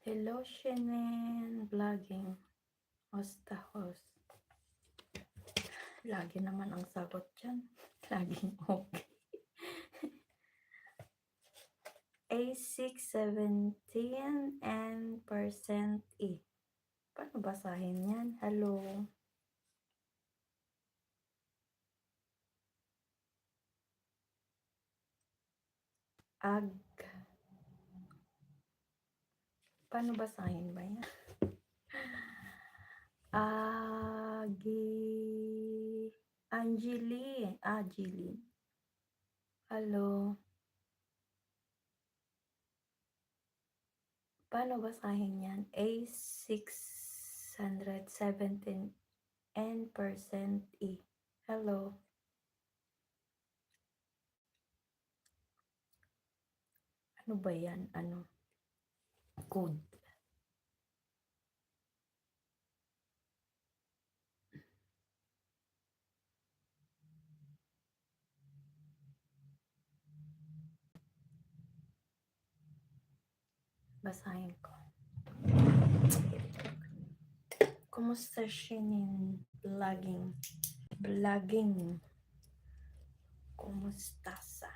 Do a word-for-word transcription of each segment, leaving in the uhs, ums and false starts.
Hello, Shenen Vlogging. Musta, host? Lagi naman ang sagot dyan. Laging okay. A six seventeen and percent E. Paano basahin yan? Hello. Ag. Paano basahin ba yan? Agi. Angeli. Ah, Angeli. Hello. Paano basahin yan? A six hundred seventeen and percent E. Hello. Ano ba yan? Ano? Code. Basahin ko. Kumusta, Shinin? Vlogging. Vlogging. Kumusta sa?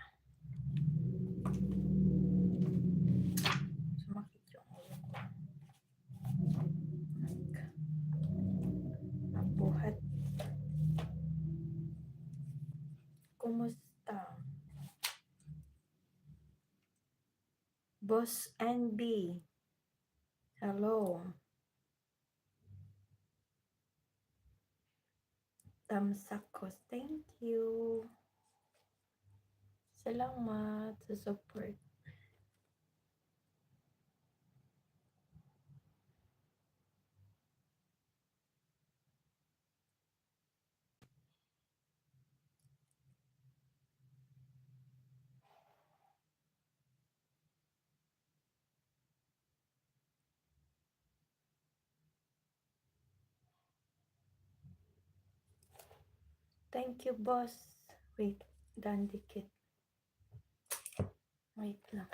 Sumakit yung ulo ko. Mabuhat. Kumusta? Boss N B. Hello. Tamsakos. Thank you. Salamat sa support. Thank you, boss. Wait, dandikit. Wait lang.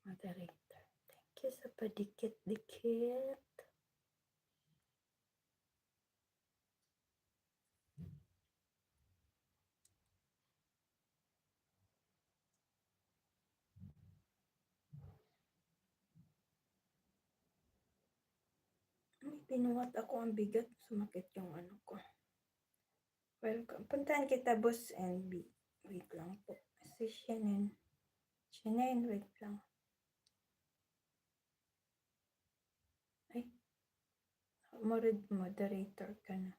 Moderator. Thank you sa padikit-dikit. May binuhat ako, ang bigat, sumakit yung ano ko. Welcome. Puntahan kita, Boss N B. Wait lang po. Si Shenen. Shenen, wait lang. Ay. Moder-, moderator ka na.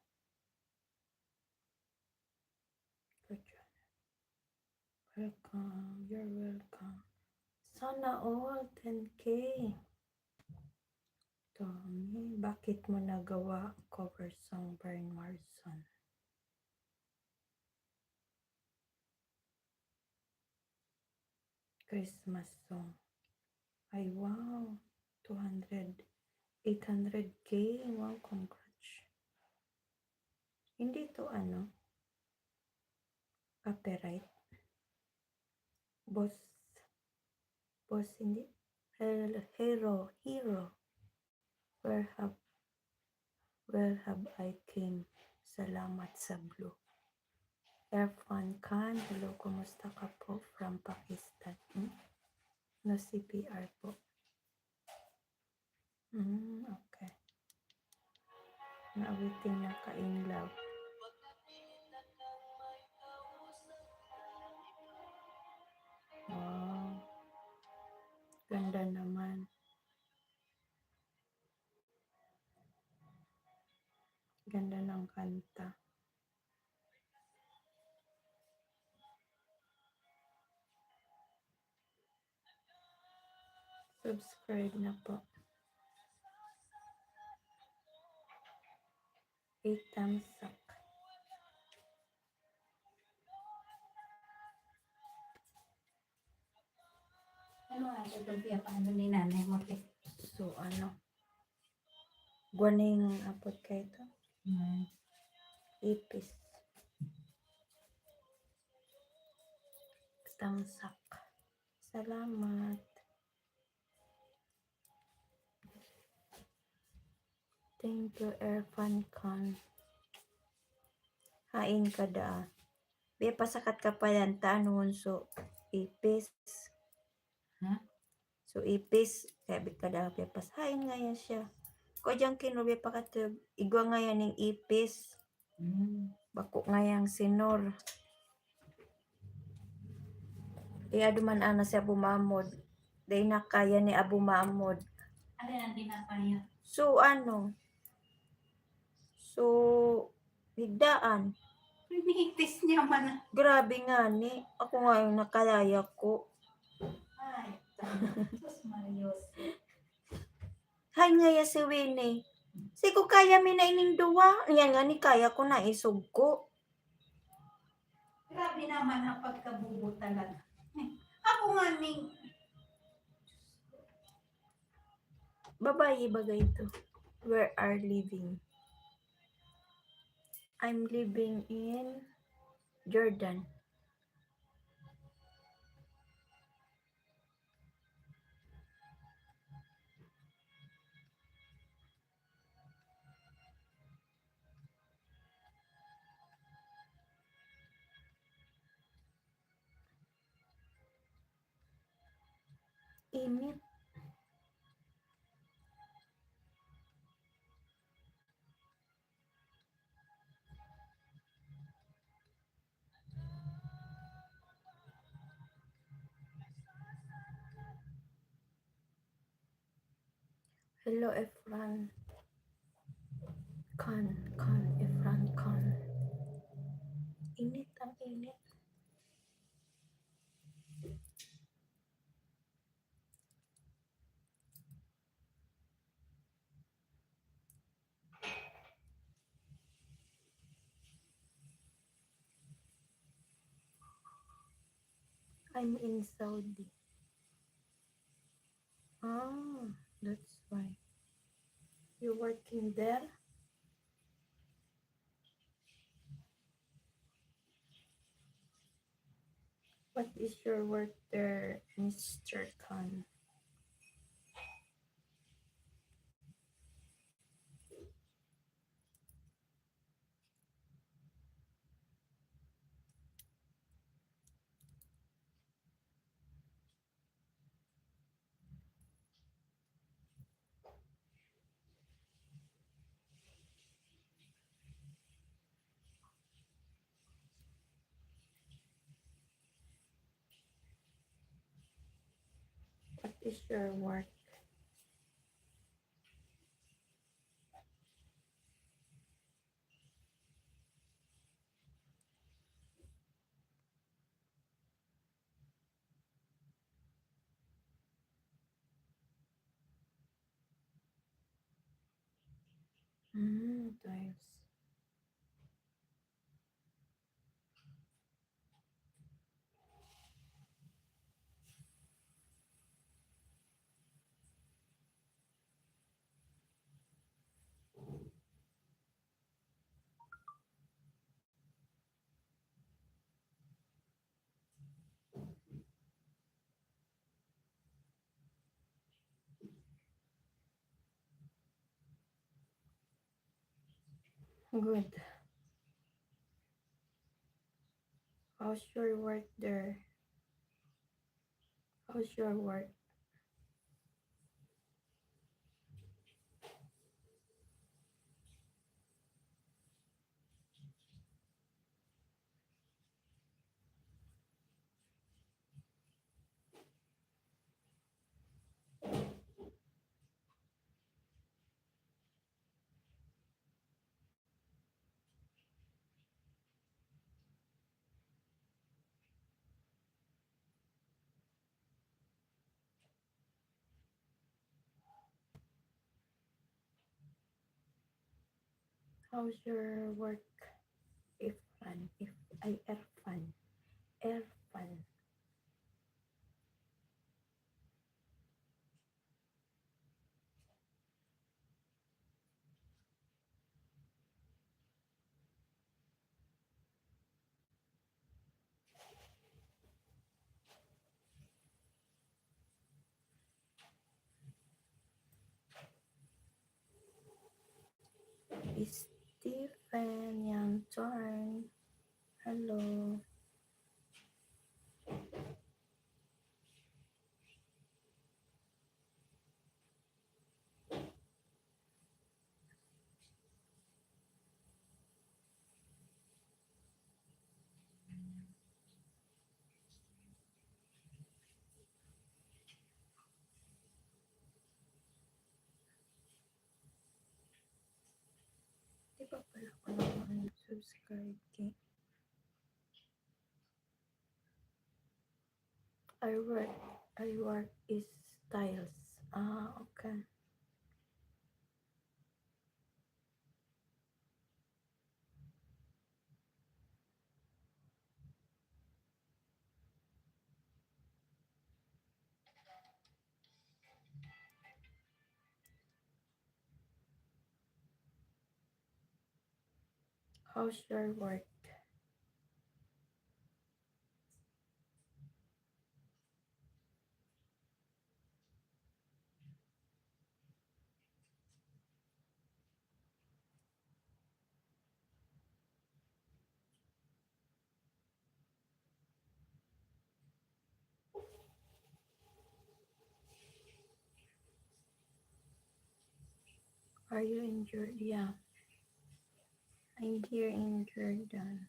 Welcome. You're welcome. Sana all ten K. Tommy, bakit mo nagawa ang cover song, Brian Morrison? Christmas song. Ay, wow. Two hundred, eight hundred K. Wow, congrats. Hindi to, ano, copyright. Boss, boss, hindi. Hero, hero, hero. Where have, where have I came? Salamat sa blue. Irfan Khan, hello, kumusta ka po? From Pakistan. Hmm? No C P R po. Hmm, okay. Naawiting na ka in love. Wow. Ganda naman. Ganda ng kanta. Subscribe na po. Eight thumbs up. Ano nga ito, paano ni nanay mo, te? So, ano? Gwaning apod kaito? Hmm. Ipis. Tamsak. Salamat. Thank you, Irfan Khan. Hain ka daa. Be, pasakat ka pa yan, ta, ano, so, ipis. Ha? So, ipis, sabi ka daa, be, pas, hain nga yan siya. Ko dyan, Kinur, be, pakatub, igwa nga yan ning ipis. Hmm. Bako nga yang sinor. Iya duman ana si Abu Mahmud. Dai na kaya ni Abu Mahmud. Ano yan, di na kaya? So, ano? So, higdaan. Pinitis niya man. Grabe nga ni. Ako nga yung nakalaya ko. Ay, Diyos Marios. Hay nga ya si Winnie. Si ko kaya mi na ining duwa. Yan nga ni kaya ko na isog ko. Grabe naman ang pagkabubo talaga. Ako nga ning Babae bagay to. Where are living? I'm living in Jordan. Init. Hello, Efran Khan, Khan, Efran Khan. Init, ang init. I'm in Saudi. Ah, that's why. You working there? What is your work there, Mister Khan? What is your work? Mm, twice. Good. How's your work there? How's your work? How's your work, Irfan? If, ay, Irfan. Irfan. open. Yang Chorn. Hello. Di pa pala ako nag-subscribe kay I work, I work is styles. Ah, okay. How's your work? Are you in Jor-, yeah. I'm here in Jordan.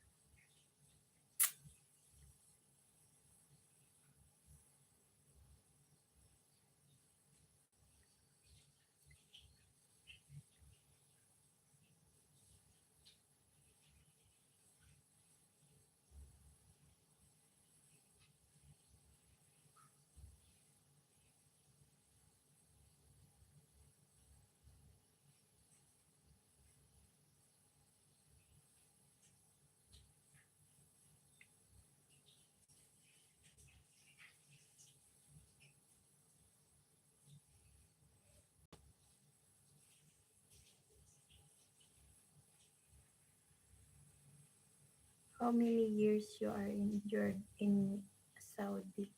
How many years you are in Jor-, in Saudi?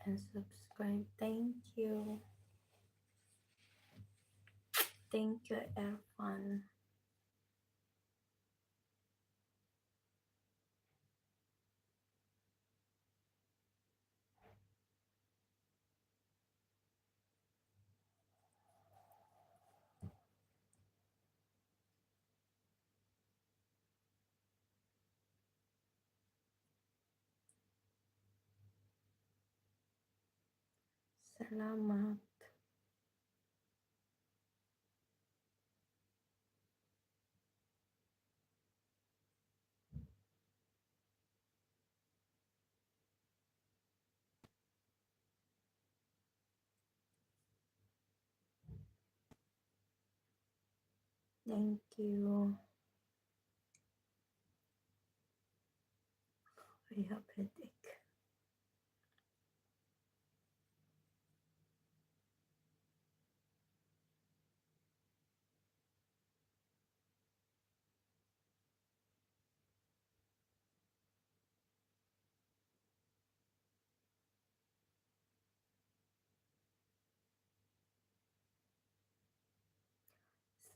And subscribe. Thank you. Thank you, Erfan. Salamat. Thank you. I have headache.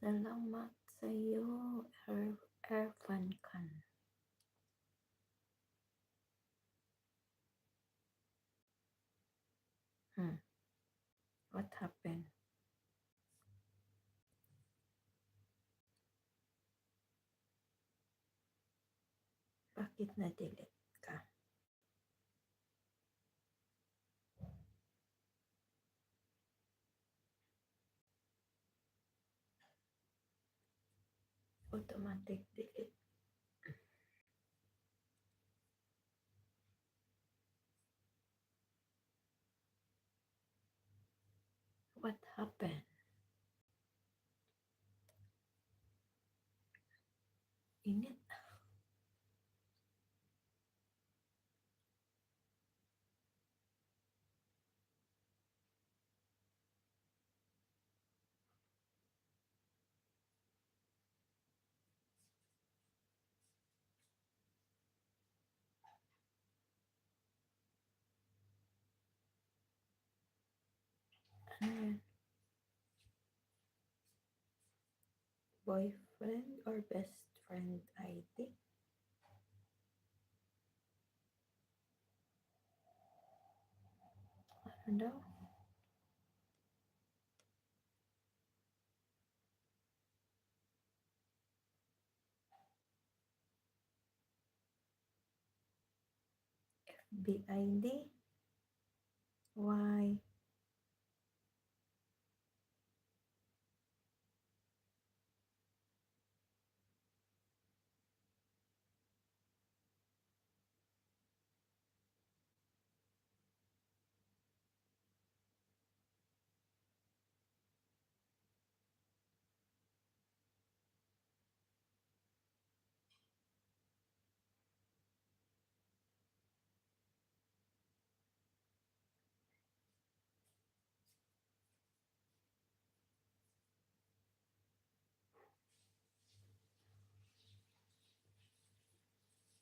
Salamat sa'yo, Er-, Erfan Khan. Hmm. What happened? Bakit na-delete ka? Automatic delete. What happened? Init. Ano yan? Boyfriend or best friend I D? Ano daw? F B I D? Why?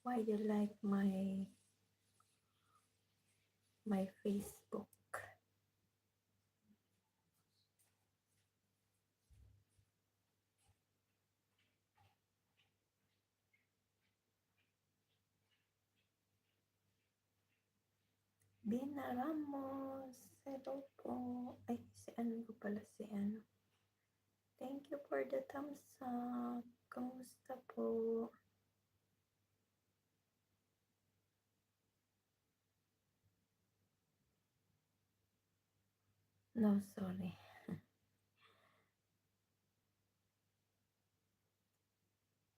Why you like my, my Facebook? Dina Ramos, hello po. Ay, si ano ko pala, si ano. Thank you for the thumbs up. Kamusta po? No, sorry.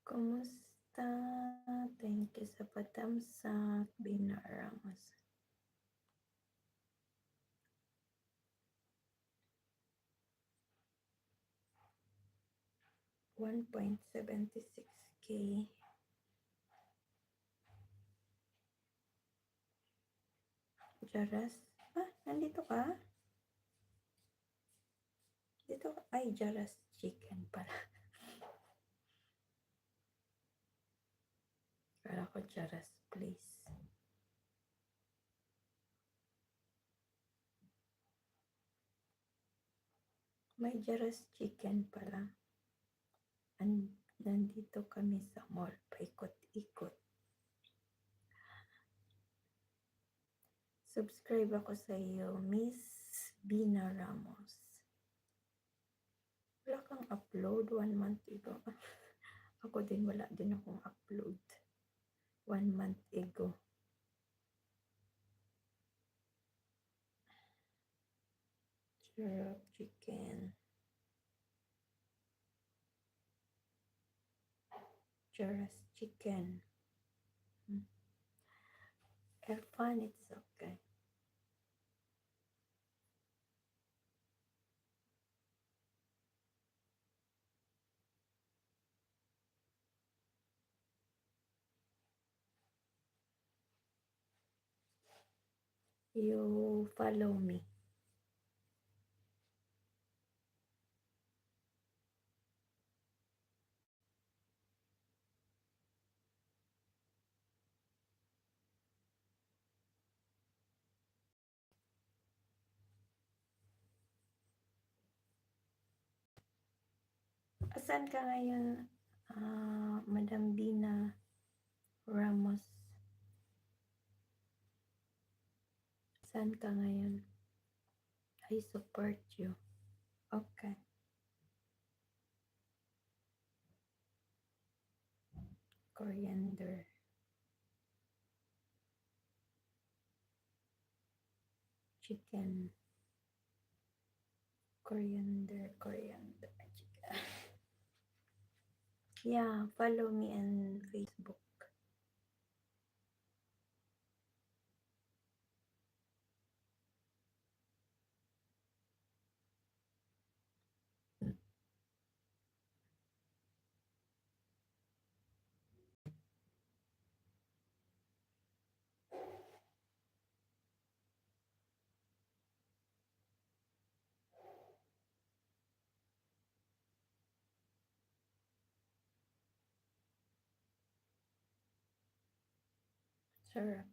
Kumusta? Thank you sa pa-thumbs up, Bina Ramos. One point seven six K. Jaras. Ah, nandito ka? Dito ka? Ay, Jaras Chicken pala. Kala ko Jaras Place. May Jaras Chicken pala. An-, nandito kami sa mall, paikot-ikot. Subscribe ako sa iyo, Miss Bina Ramos. Wala kang upload one month ago. Ako din, wala din akong upload one month ago. Jerk Chicken. Jerk Chicken. Hmm. Irfan, it's okay. You follow me. Saan ka ngayon, ah, Madam Dina Ramos? Saan ka ngayon? I support you. Okay. Coriander. Chicken. Coriander, coriander, chicken. Yeah, follow me on Facebook. Sarap.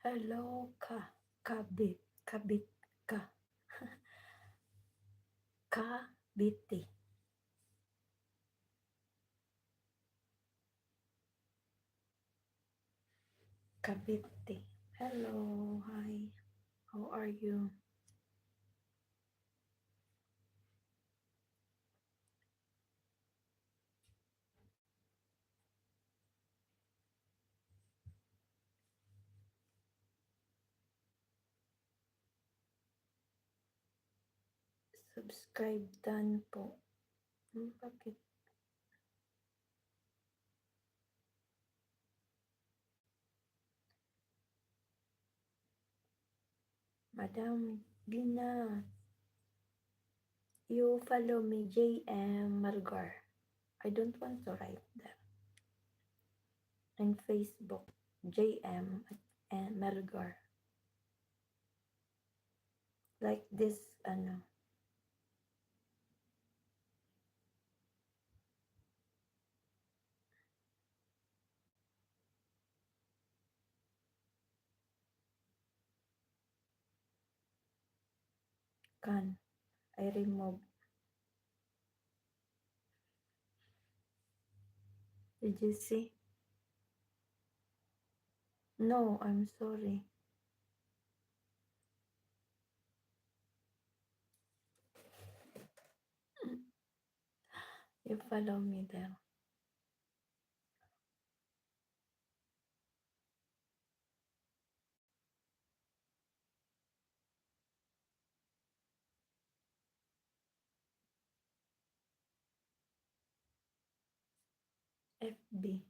Hello, ka, kabit, kabit ka. Kabiti. Kabiti. Hello, hi. How are you? Subscribe done po. Hmm, bakit? Madam Dina, you follow me, J M Margar. I don't want to write that. In Facebook, J M at, and Margar. Like this, ano. Kan, I remove. Did you see? No, I'm sorry. You follow me there. F B.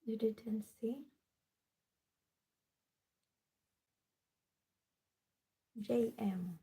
You didn't see? J M.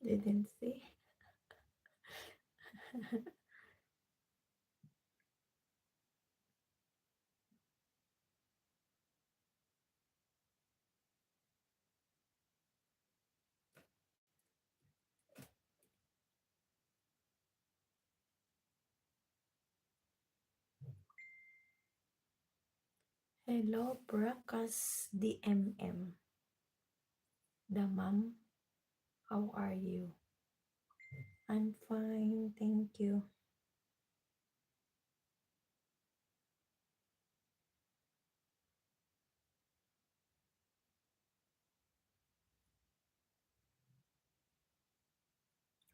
Didn't see. Hello, Brakas D M M. Damam, how are you? I'm fine, thank you.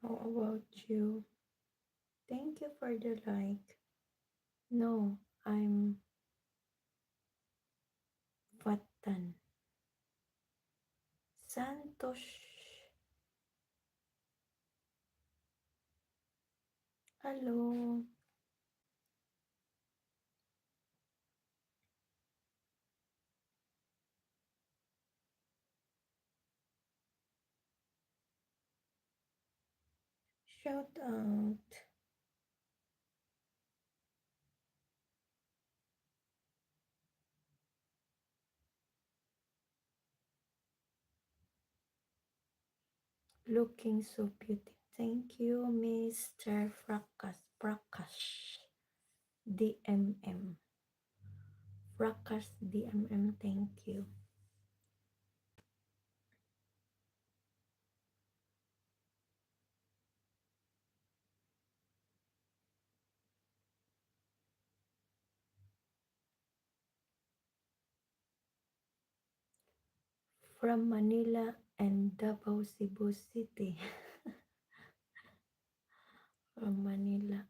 How about you? Thank you for the like. No, I'm Vatan. Santos. Hello. Shout out. Looking so beautiful. Thank you, Mister Prakas, Prakash, D M M. Prakas D M M, thank you. From Manila and Davao, Cebu City. From Manila.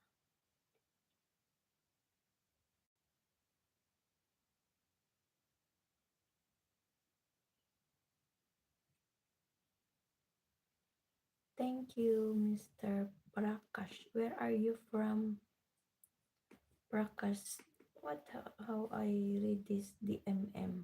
Thank you, Mister Prakash. Where are you from? Prakash. What, how I read this D M M?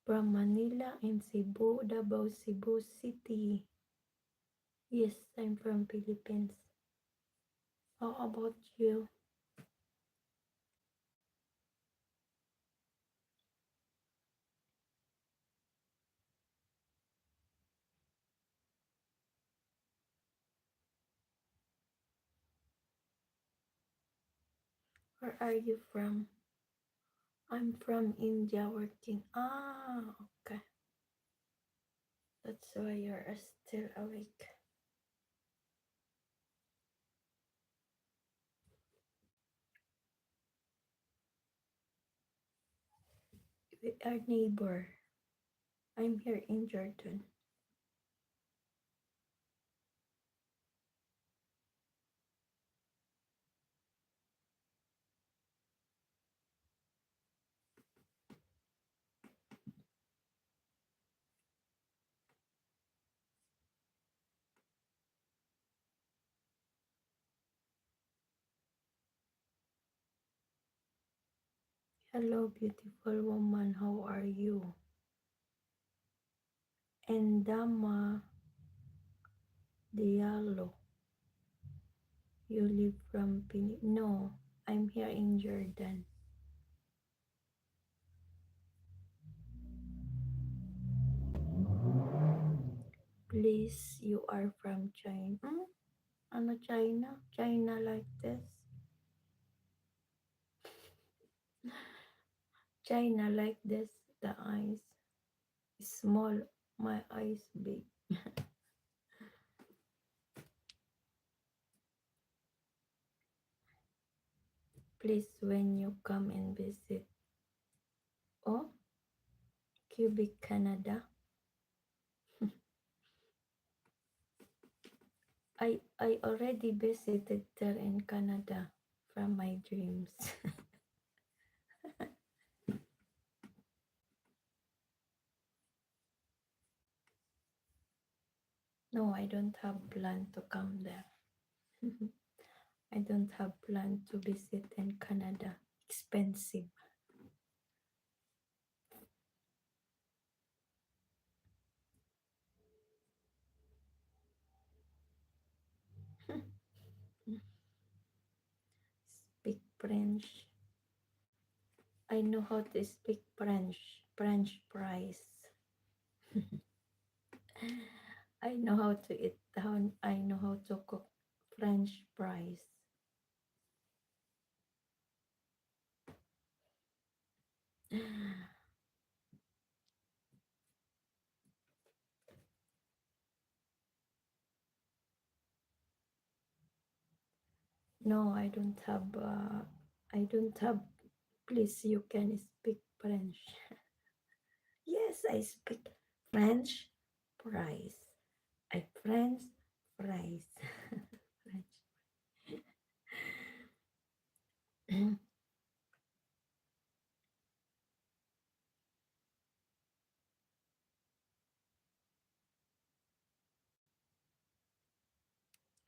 From Manila and Cebu, Davao, Cebu City. Yes, I'm from Philippines. How about you? Where are you from? I'm from India working. Ah, okay. That's why you're still awake. We are neighbor. I'm here in Jordan. Hello, beautiful woman. How are you? Endama Diallo. You live from Pini-, no, I'm here in Jordan. Please, you are from China. Hmm? Ano China? China like this? China like this, the eyes small, my eyes big. Please, when you come and visit. Oh, Quebec, Canada. I, I already visited there in Canada from my dreams. No, I don't have plan to come there. I don't have plan to visit in Canada. Expensive. French. I know how to speak French. French fries. I know how to eat, how, I know how to cook French fries. No, I don't have, uh, I don't have. Please, you can speak French. Yes, I speak French fries. I French fries. French.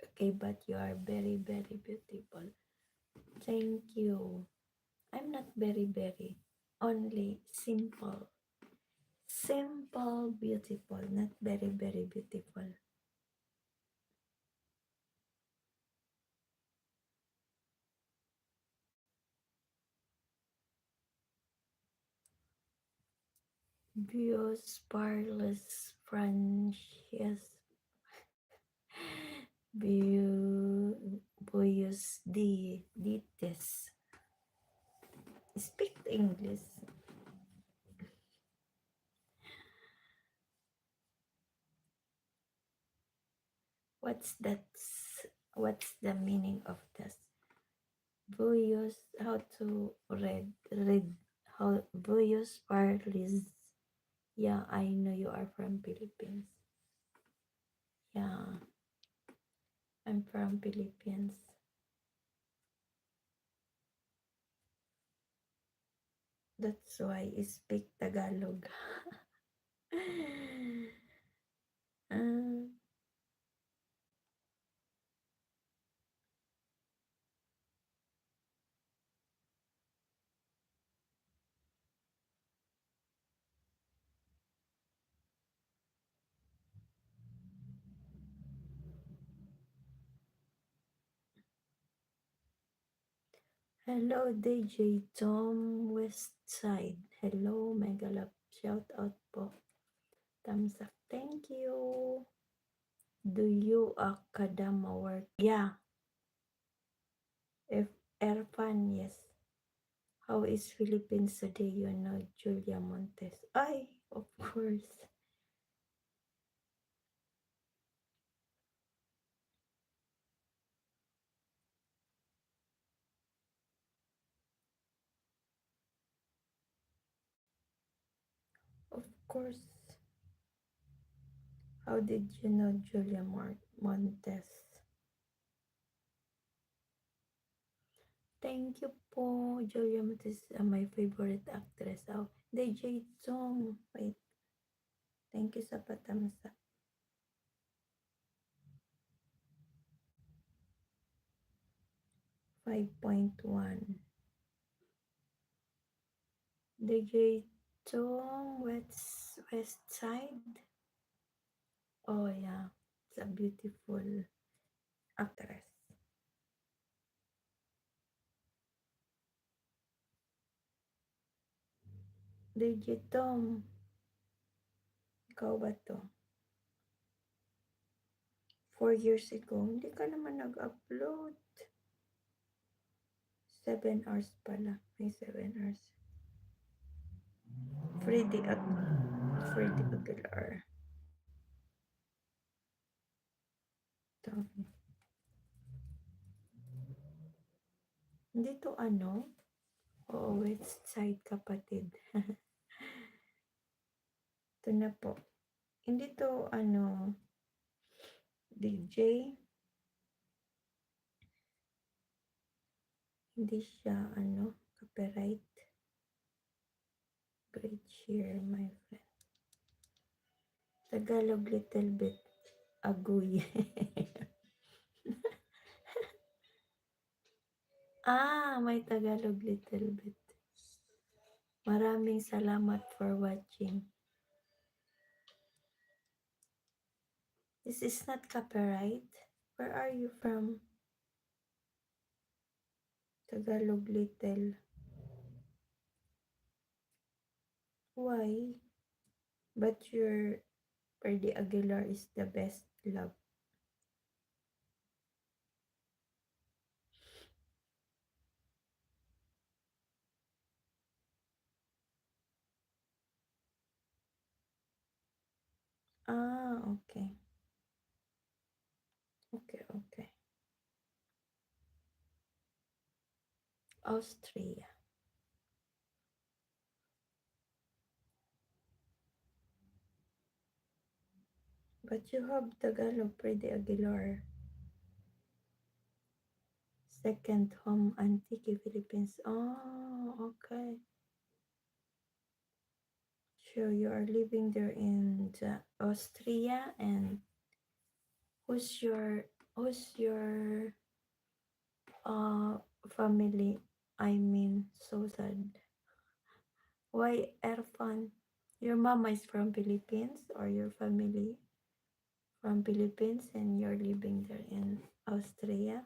Okay, but you are very, very beautiful. Thank you. I'm not very, very, only simple. Simple, beautiful, not very, very beautiful. Bios Parles Frances Biu-, Buyos di Dites. Speak English. What's that? What's the meaning of this? Buyos, how to read, read, how, Buyos Parlis. Yeah, I know you are from Philippines. Yeah, I'm from Philippines. That's why I speak Tagalog. Ah. Hello, D J Tom Westside. Hello, mega love. Shout out po. Thumbs up. Thank you. Do you akadama work? Yeah. If Erfan, yes. How is Philippines today? You know, Julia Montes. Ay, of course. Of course. How did you know Julia Mar-, Montes? Thank you po. Julia Montes, ah, my favorite actress. Oh, D J Tom. Wait. Thank you sa pa-thumbs up. Five point one. D J Tom West, Westside. Oh, yeah. It's a beautiful actress. D J Tom. Ikaw ba to? Four years ago, hindi ka naman nag-upload. Seven hours pala. May seven hours. Freddy Ag-, Freddy Aguilar. Ito. Hindi to ano? Oo, West Side, kapatid. Ito na po. Hindi to ano, D J. Hindi siya ano, copyright. Great share, my friend. Tagalog little bit. Agoy. Ah, may Tagalog little bit. Maraming salamat for watching. This is not copyright. Where are you from? Tagalog little. Why? But your Freddy Aguilar is the best, love. Ah, okay. Okay, okay. Austria. But you have Tagalog, Freddy Aguilar. Second home, Antique, Philippines. Oh, okay. So you are living there in the Austria, and who's your, who's your, uh, family? I mean, so sad. Why, Erfan? Your mama is from Philippines, or your family from Philippines, and you're living there in Austria?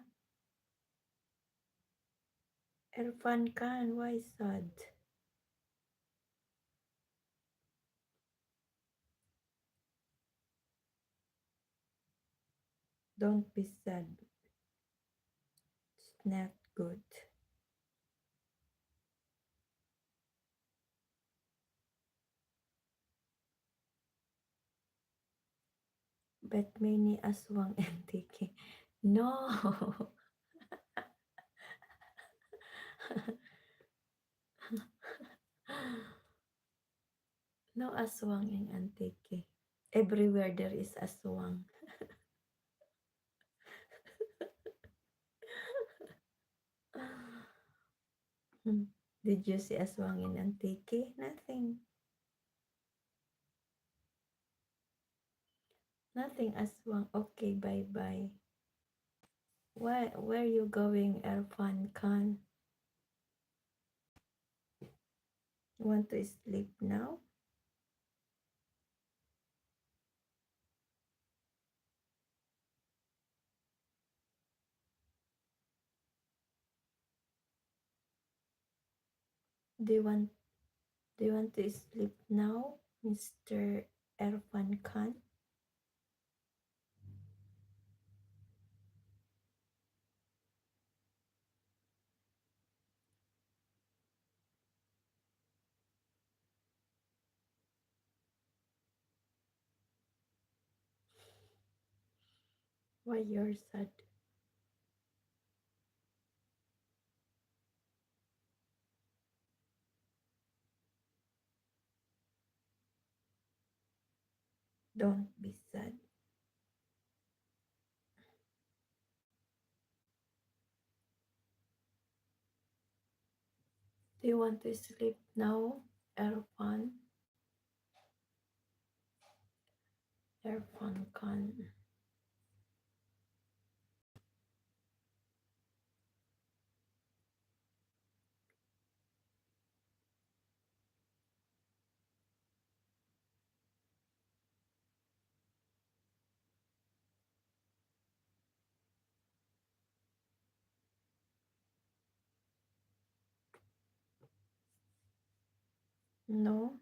Erfan Khan, why sad? Don't be sad. It's not good. But many aswang, Antique. No. No aswang in Antique. Everywhere there is aswang. Hmm. Did you see aswang in Antique? Nothing. Nothing, aswang. Okay, bye-bye. Where, where you going, Erfan Khan? Want to sleep now? Do you want, do you want to sleep now, Mister Erfan Khan? Why you're sad? Don't be sad. Do you want to sleep now, Erfan? Erfan Khan. No?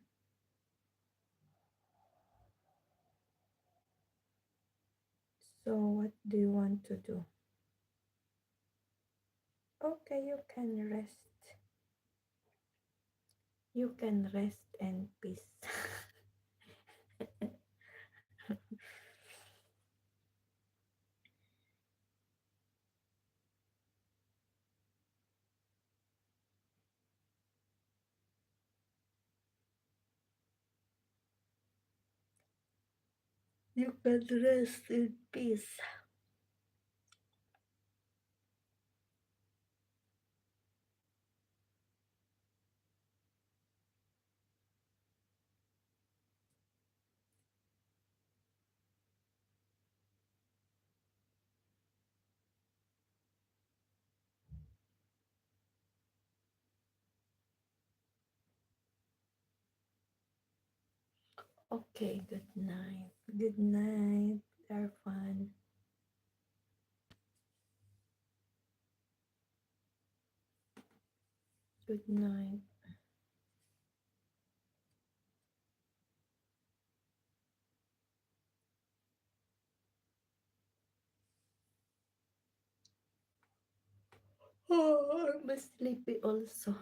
So, what do you want to do? Okay, you can rest. You can rest in peace. You can rest in peace. Okay, good night. Good night, Erfan. Good night. Oh, I'm sleepy also.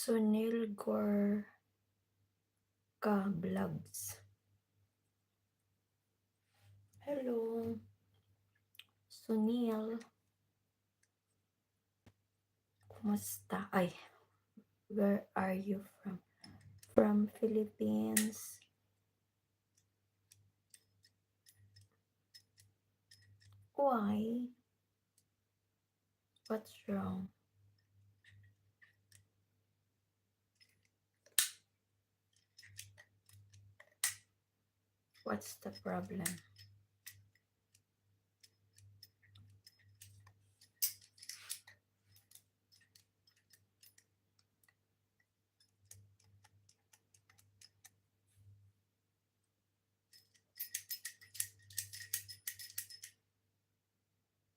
Sunil Gorka Vlogs. Hello, Sunil. Kumusta? Ay, where are you from? From Philippines. Why? What's wrong? What's the problem?